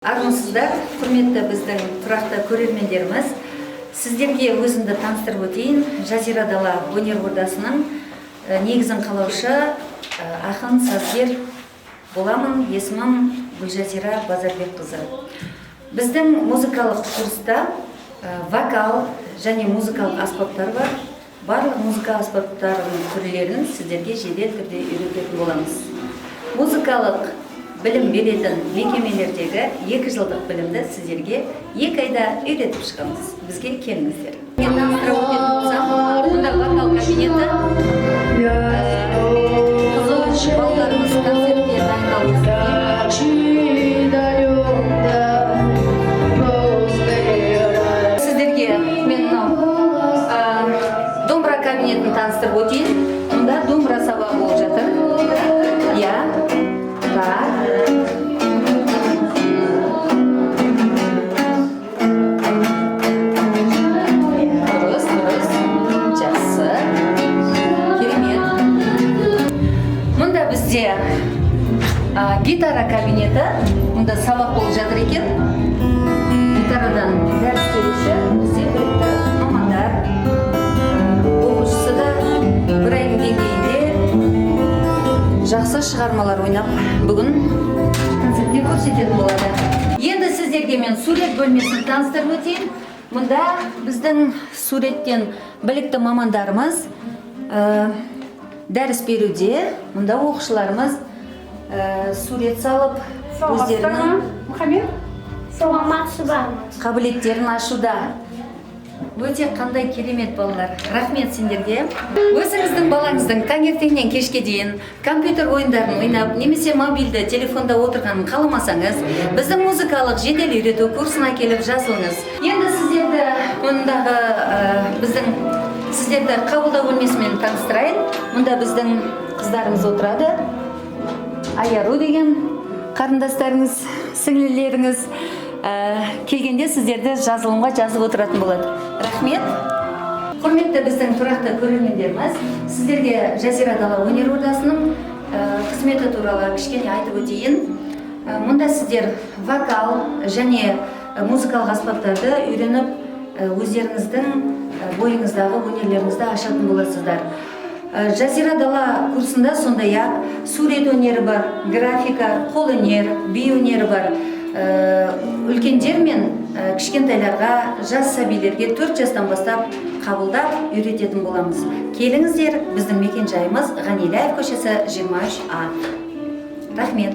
Армысыздар, құрметті біздің тұрақты көрермендеріміз. Сіздерге өзімді таныстырып өтейін. Жазира Дала өнер ордасының негізін қалаушы, ақын, сазгер боламын. Есімім Гүлжазира Базарбекқызы. Біздің музыкалық курста вокал және музыкалық аспаптар бар. Барлық музыка аспаптарының түрлерін сіздерге жедел түрде үйрететін боламыз. Музыкалық білім беретін мекемелердегі 2 жылдық білімді сіздерге 2 айда үйретіп шығамыз. Бізге келіңіздер. Мен таныстыра өтетін болсам, мұнда вокал кабинеті, қызыл балаларымыз концертке дайындалып жүр. Сіздерге мен мынау домбыра кабинетін таныстырып өтейін. Мұнда домбыра сабағы болып жатыр. Иә. Так. Дұрыс, дұрыс. Жақсы. Керемет. Мұнда бізде гитара кабинеті. Мұнда сабақ болып жатыр екен. Гитарадан дәріс беруші бізде білікті мамандар. Оқушысы да бір айдың деңгейінде жақсы шығармалар ойнап, бүгін концертте көрсететін болады. Енді сіздерге мен сурет бөлмесін таныстырып өтейін. Мұнда біздің суреттен білікті мамандарымыз дәріс беруде. Мұнда оқушыларымыз сурет салып, өздерінің Мұхаммед? Саламатсыз ба? қабілеттерін ашуда. Өте қандай керемет балалар. Рахмет сендерге. Өзіңіздің балаңыздың таңертеңнен кешке дейін компьютер ойындарын ойнап, немесе мобильді телефонда отырғанын қаламасаңыз, біздің музыкалық жедел үйрету курсына келіп жазылыңыз. Енді сіздерді мұндағы біздің сіздерді қабылдау бөлмесімен таныстырайын. Мұнда біздің қыздарымыз отырады. Аяру деген қарындастарыңыз, сіңлілеріңіз келгенде сіздерді жазылымға жазып отыратын болады. Рахмет. Құрметті біздің тұрақты көрермендеріміз, сіздерге Жазира Дала өнер ордасының қызметі туралы кішкене айтып өтейін. Мұнда сіздер вокал және музыкалық аспаптарды үйреніп, өздеріңіздің бойыңыздағы өнерлеріңізді ашатын боласыздар. Жазира Дала курсында сондай-ақ сурет өнері бар, графика, қолөнер, би өнері бар. Үлкендер мен кішкентайларға, жас сәбилерге 4 жастан бастап қабылдап үйрететін боламыз. Келіңіздер, біздің мекен жайымыз Ғанилаев көшесі 23А. Рахмет.